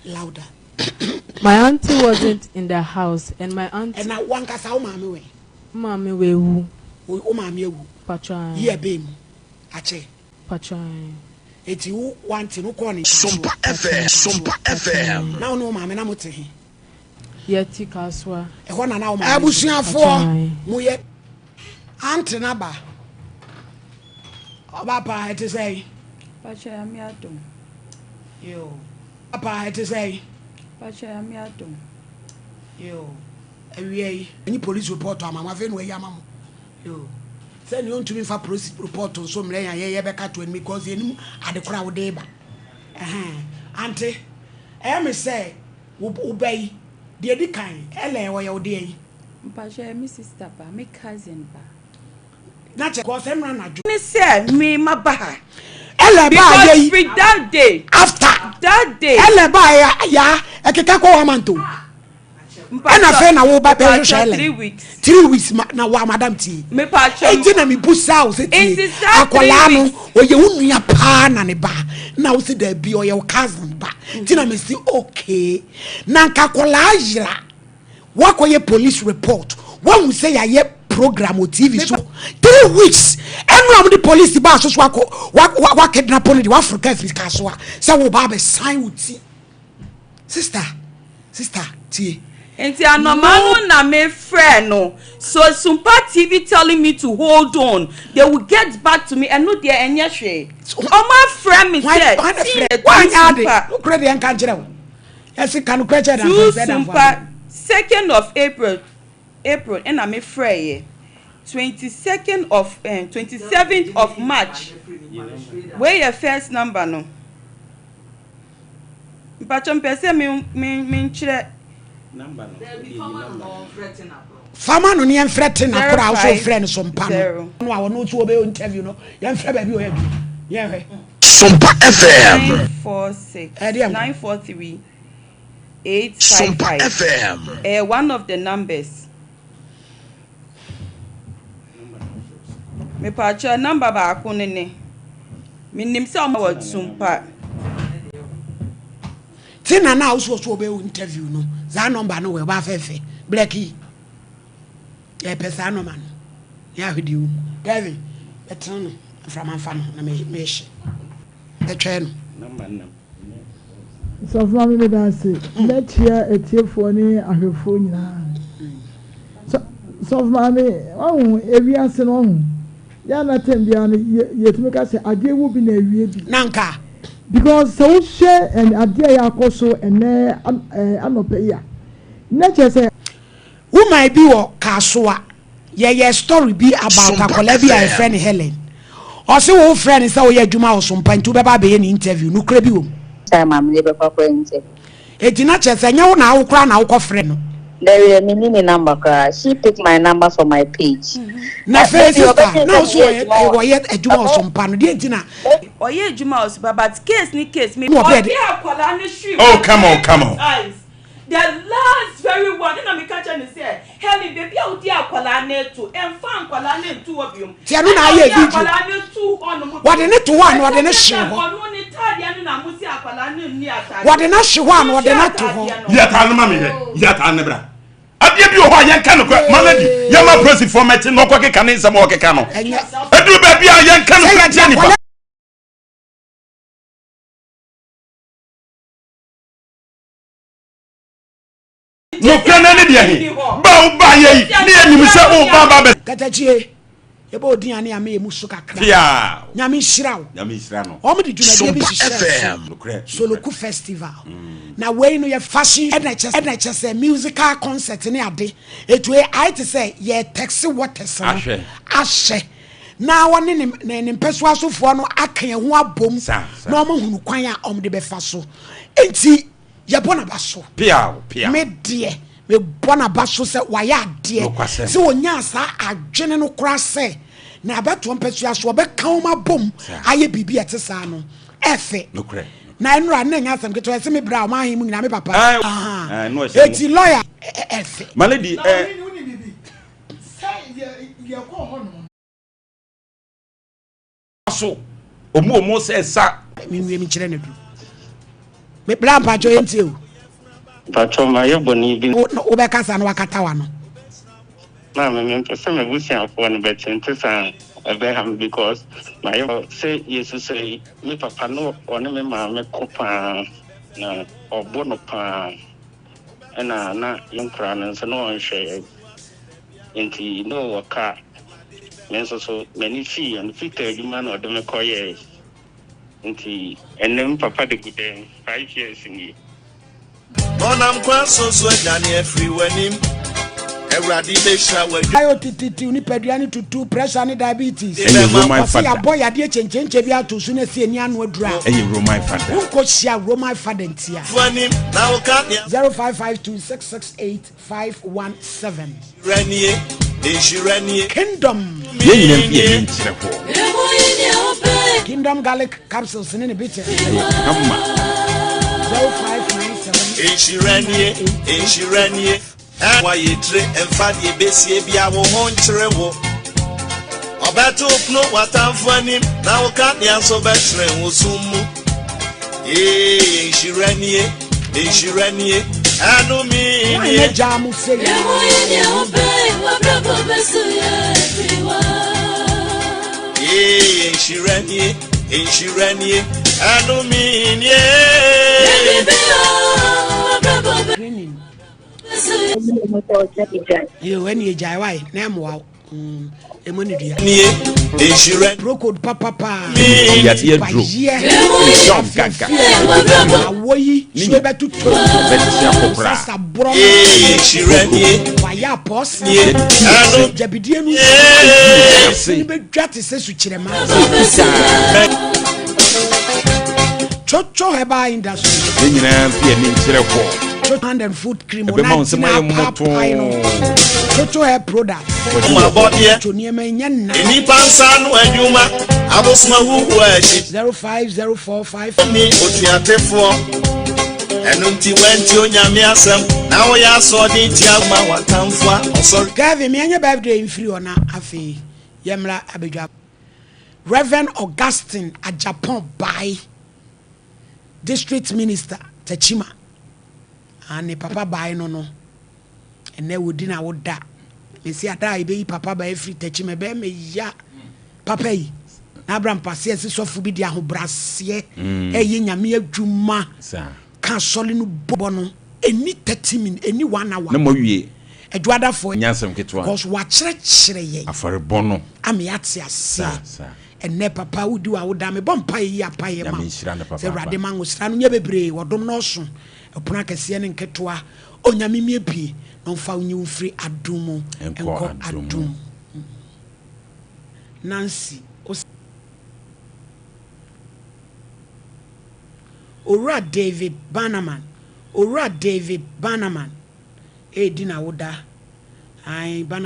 Louder. My auntie wasn't in the house and my auntie. Ɛna wankasa wo maame wɛ? Maame wewu. Wo maame awu? Patro. Yi ɛbɛn mu akyɛ. Patro. Eti wo wante no kɔɔ ne Sompa FM, Sompa FM. Na wo ne wo maame na mo te he? Yɛte Kasoa. Ɛhɔ na na wo maame. Abusuafoɔ mo yɛ auntie na ba. Ɔba paa ɛte sɛ. Patro Nyame adom. Yo. Paa ɛte sɛ. Patro Nyame adom. Yo. Awia yi. Anyi police report ama mo afei na wayi ama mo. Yo. Sɛ nea ɔntumi nfa police report nso mmerɛ yɛn a yɛyɛ bɛka to anim because yɛnim ade koro a wode ba. Ɛhɛn. Ante. Ɛyɛ me sɛ wo wo ba yi deɛ di kan Ellen ɔyɛ wo deɛn? Mpakyɛ ɛyɛ me sister ba, me cousin ba. Na kyɛ kɔɔ sɛ nnora anadwo. Ne sɛ me ma ba ha. Ellen baa yɛ yi. Because firi that day. After. That day. Ellen baa yɛ yaa ɛkeka kɔ wa manto. Ɛna afei na wo ba bɛ hwehwɛ Ellen. 3 weeks. 3 weeks ma na wa madam tie. Mepakyɛ. Eti na mi bu saa o sɛ tie. Nti saa three Akwadaa no weeks. ɔyɛ wo nua paa na ne ba na wo sɛ daabi ɔyɛ wo cousin ba. Ti na mi si okay. Na nka akwadaa yera wakɔyɛ police report wahu sɛ yɛayɛ program wɔ TV so 3 weeks ɛnu a wɔde police ba so so akɔ wa wa wa kidnap no de waforo kaa firi kaa so a sɛ wo ba abɛsan wo ti. Sister, sister, tie. Nti anoma no na me frɛ no so Sumpa TV telling me to hold on, they will get back to me. Ɛno deɛ ɛnyɛ hwee, ɔmo afrɛ me Wan sɛ wan na frɛ tie wanyɛ ade Sumpa nokora deɛ nka nkyerɛ wo yɛse ka nokorɛ kyerɛ tu damfo sɛ damfo Sumpa ade. 2nd of April, April ɛna me frɛ yɛ 22nd of 27th of March. Wei yɛ first number no. Mpatwɔ mpɛ sɛ me nkyerɛ. Fama no ne yɛmfrɛ te na zero koro a wosɛ five wofrɛ no so mpa no zero no a ɔno nso wɔbɛyɛ interview no yɛmfrɛ baabi a ɔyɛ adwuma yɛnhwɛ. Sompa 9 FM. 4 6 Ɛdeɛ nko. 9 4 3 8 5 Sompa 5 FM. Ɛyɛ one of the numbers. Mepatwɛ number baako ne ne menim sɛ ɔmo wɔ Sumpa. Te na na wosɛ wɔ wɔbɛyɛ interview no saa number no wɔ ɛba fɛfɛ blɛki yɛpɛ saa number no yɛahwɛ deɛ wɔ mu. Kevin bɛtena no mframa mfa no na mehye bɛtwɛn no. Sɔfo Maame, meda ase. Mɛkyia atiefoɔ ne ahwɛfoɔ nyinaa. Sɔfo Maame, ɔho ewiase no ɔho yɛ anatam biara no yɛtumi ka sɛ adeɛ wo bi na awie bi. Nanka. Because sɛ wohwɛ ɛn adeɛ a yɛakɔ so ɛnɛ anɔpɛ yi a na kyerɛ sɛ woman bi wɔ Kasoa yɛyɛ story bi about Sompa akwadaa bi a yɛfrɛ FM. no Helen. Ɔse wo frɛ no sɛ woyɛ adwuma wɔ Sompa nti wobɛba abɛyɛ ne interview nokorɛ bi wɔ mu? Time a mede bɛkɔ akɔyɛ interview. Enti na kyerɛ sɛ ɛnyɛ wo na awo koraa na wokɔ frɛ no? Dabi, menni ne number koraa. She picked my number from my page. Na afei Maybe sister ɔbɛka na sɛ wo so meyɛ adwuma wɔ wɔyɛ adwuma wɔ Sompa no deɛ nti na Ɔyɛ adwuma wɔ Sumpa but case ni case me Na ɔbɛyɛ de ɔde akwadaa no hwee Oh, come on, come on. times. The last very one ɛna meka kyerɛ no sɛ Helen, baabi a wodi akwadaa no to ɛmfa nkwadaa no nto hɔ biom. Nti ɛno na ayɛ Ɛna ɔde video. akwadaa no to hɔ nom. Wɔde ne to hɔ a na ɔde ne hye hɔ. Ɔno ne taadeɛ no na mo si akwadaa no nni ataadeɛ. Wɔde no ahye hɔ a na ɔde no ato hɔ. Ataadeɛ no. Yi ataade no ma me hwɛ. Yi ataade no bra. Adeɛ bi wɔ hɔ a yɛnka no korɛ. Ma lady yɛma polisifoɔ mɛkye na ɔkɔ keka ne nsɛm a ɔkeka no. Ɛnyɛ ɛduru baabi a yɛnka no sɛ korɛ yɛde kyerɛ nipa. akwadaa Nokorɛ no ne deɛ he ba wo ba yɛ yi ne yɛnim sɛ wo ba ba bɛ Katakyie yɛbɛ odin ane ame yɛ mu so kakra. Pia. Nyame nhyira wo. Nyame nhyira no. Wɔn de dwumadie bi Sompa hyehyɛ FM. so. Nokorɛ. Soloku Festival na wei no yɛ fashion ɛna kyɛ sɛ musical concert ne ade etu ayɛ te sɛ yɛ test waters no. Ahwɛ. Ahyɛ na wɔne ne mpɛsoasofoɔ no aka yɛn ho abom Sa, sa. na wɔn ahunu kwan a wɔn de bɛfa so nti yɛbɔ n'aba so. Pia pia. Me deɛ mebɔ n'aba so sɛ wayɛ adeɛ Nokwasɛm. sɛ wɔnyaa saa adwene no koraa sɛ na abɛtoɔ mpɛsoa so wɔbɛka wɔn abom Saa. ayɛ biribi a ɛte saa no ɛfɛ. Nokorɛ. Na ɛnora na ɛnyɛ asɛm ketewa ɛsɛ me brɛ a ɔma ahen mu nyinaa me papa. Ae. Aha. Ae, na ɔhyɛ Eti lawyer ɛfɛ. Ma lady Na wone biribi sɛ yɛkɔɔ hɔ nom so ɔmu sɛ sa. Menwie menkyerɛ no duru. Me bra mpakyɛw yɛntie o. Mpakyɛw mayɛ bɔne bi. Wo wobɛkasa na wakata w'ano. Maame mempɛ sɛ m'abusuafoɔ no bɛte nte saa a ɛbɛha me because mayɛ sɛ yɛsusua yi me papa no ɔne me maame ko paa na ɔbo no paa ɛna na yɛn nkoraa no nso na ɔnhwɛ yɛn nti na ɔwɔ car me nso so m'ani fii yɛn fitaa adwuma na ɔde me kɔyɛɛ Nti ɛnɛ me papa de gu dɛm 5 years nie. Ɔnam kwan so so adwane afiri w'anim. Awurade bɛhyira w'adwuma. Ayɛ otititiw, nipadua no tutu, pressure ne diabetes. Ɛyɛ Roman Ɔse fada. yɛabɔ yadeɛ kyenkyenkye bi ato so na ɛsi ani ano aduru a. Ɛyɛ Roman fada. Wonkɔ hyia Roman fada ntia. Anim na woka nea. 0552 668 517. Nhyira nie, nhyira nie. Kingdom. Yɛn nyinaa mfi yɛn ani nkyerɛ hɔ. Kingdom garlic capsules ne ne bitter. Ɛyɛ kama. 0597. Nhyira nie, nhyira nie. Wayɛ tire mfa deɛ besie bia wo ho nkyerɛ wo. Ɔbɛto pono w'atamfo anim na woka nea nso bɛkyerɛ wo sum mu. Ee, nhyira nie, nhyira nie, ɛnome Why nie. na gya mo sɛ yi? Ee, nhyira nie, nhyira nie, ɛnome nie. Training. Yo, ɛne agyae wae na ɛmmoa wo. Ɛmɔ ne dua. Nie, nhyira Procode papapa. Yadeɛ duro. Bayɛ. Dɔm gaga. Awɔ yi Ne so nya- bɛtotɔ. Bɛte akɔ koraa. Sasa borɔ Ee, nhyira nie, Wayɛ apɔse. nie, ɛno Gyabidie no Ase. ne bɛdwa te sɛ sukyerɛma. Chocho Herbal Industry. Yɛn nyinaa mfi yɛn ani nkyerɛ hɔ. Chocho hand and foot cream. Ɛbɛma wo nsɛm ayɛ mmɔtoo. Chocho hair product. Ɔmo abɔdeɛ. Chocho nneɛma nyɛ nna. Nnipa nsa no adwuma, abosom ahuhu akyi. 05045. Ni otuatefoɔ. Ɛno nti wanti Onyame asɛm na woyɛ asoɔden tia ma w'atamfo a ɔsɔre. Kevin, me anya birthday mfiri hɔ na afei yɛmmra abɛdwa. Reverend Augustine Ajapon Bai, District Minister, Techiman. Ane papa Bai no. Ɛnɛ wodi na woda. Mesi ada a yɛbɛyi papa Bai afiri Techiman ɛbɛyɛ me ya. Papa yi, na abra mpaseɛ sɛ sɔfo bi de ahobraseɛ ɛyɛ Nyame adwuma Saa. ka asɔre no bɔ no ɛni 30 minutes, ɛni 1 hour. Na mo awie. Adwadafoɔ Nyɛ asɛm ketewa. because wakyerɛkyerɛ yɛn Afɔrebɔ no. ama yɛate Saa aseɛ. saa. Ɛnɛ papa wodi wa woda mebɔ mpa yi apayɛ ma Nyame nhyira no sɛ Awurade papaapa. ma ngosra no nyɛ bebree, wɔdom no ɔso ɛpono akɛseɛ ne nketewa, Onyame miepie na ɔmfa wo nyi wo mfiri adom mu Nkɔ nkɔ adom mu. adom. Nancy Owura David Bannerman, Owura David Bannerman ɛredi na woda. Ae, Bannerman.